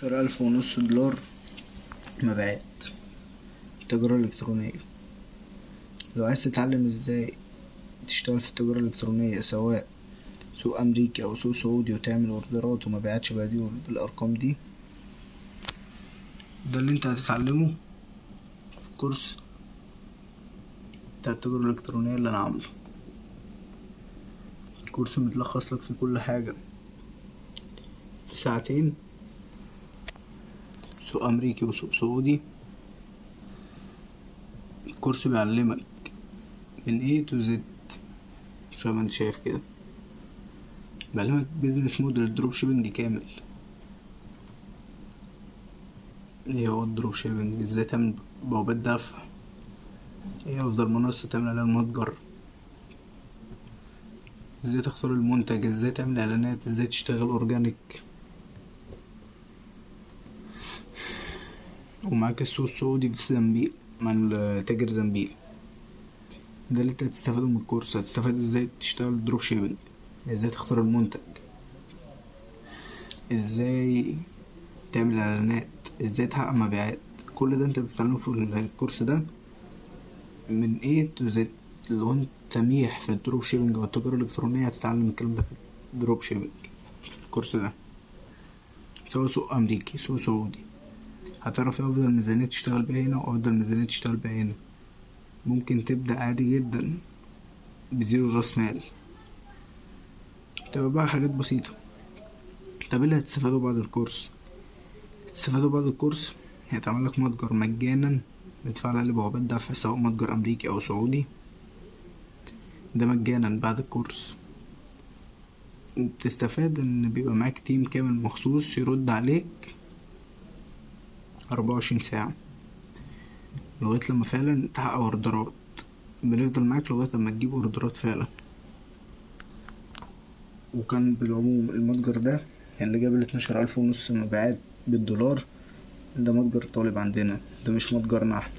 15,500 دولار مبيعات التجارة الإلكترونية. لو عايز تتعلم ازاي تشتغل في التجارة الإلكترونية سواء سوق أمريكي أو سوق سعودي وتعمل اوردرات ومبيعات شبه دي بالأرقام دي، ده اللي انت هتتعلمه في الكورس بتاع التجارة الإلكترونية اللي أنا عامله. الكورس متلخص لك في كل حاجة في ساعتين، سوق أمريكي وسوق سعودي. الكورس بيعلمك من A to Z زي ما انت شايف كده، بيعلمك business model ال drop shipping كامل. ايه هو ال drop shipping، ازاي تعمل بوابات دفع، ايه افضل منصة تعمل عليها المتجر، ازاي تختار المنتج، ازاي تعمل اعلانات، ازاي تشتغل organic. ومعاك السوق السعودي في زنبيل مع تاجر زنبيل. ده اللي انت هتستفاده من الكورس. هتستفاد ازاي تشتغل drop shipping، ازاي تختار المنتج، ازاي تعمل اعلانات، ازاي تحقق مبيعات. كل ده انت بتتعلمه في الكورس ده من A to Z. لو انت ميح في ال drop shipping او التجارة الالكترونية هتتعلم الكلام ده في ال drop shipping في الكورس ده، سواء سوق امريكي سوق سعودي. هتعرف ايه افضل ميزانية تشتغل بيها هنا وافضل ميزانية تشتغل بيها هنا. ممكن تبدأ عادي جدا ب zero راس مال، تبقى بقى حاجات بسيطة. طب ايه اللي هتستفادوا بعد الكورس؟ هتستفادوا بعد الكورس هيتعمل لك متجر مجانا بتدفع عليه بوابات دفع سواء متجر امريكي او سعودي، ده مجانا بعد الكورس. وبتستفاد ان بيبقى معاك team كامل مخصوص يرد عليك 24 ساعة لغاية لما فعلا تحقق اوردرات. بنفضل معاك لغاية لما تجيب اوردرات فعلا. وكان بالعموم المتجر ده اللي جاب 12,500 مبيعات بالدولار، ده متجر طالب عندنا، ده مش متجرنا احنا.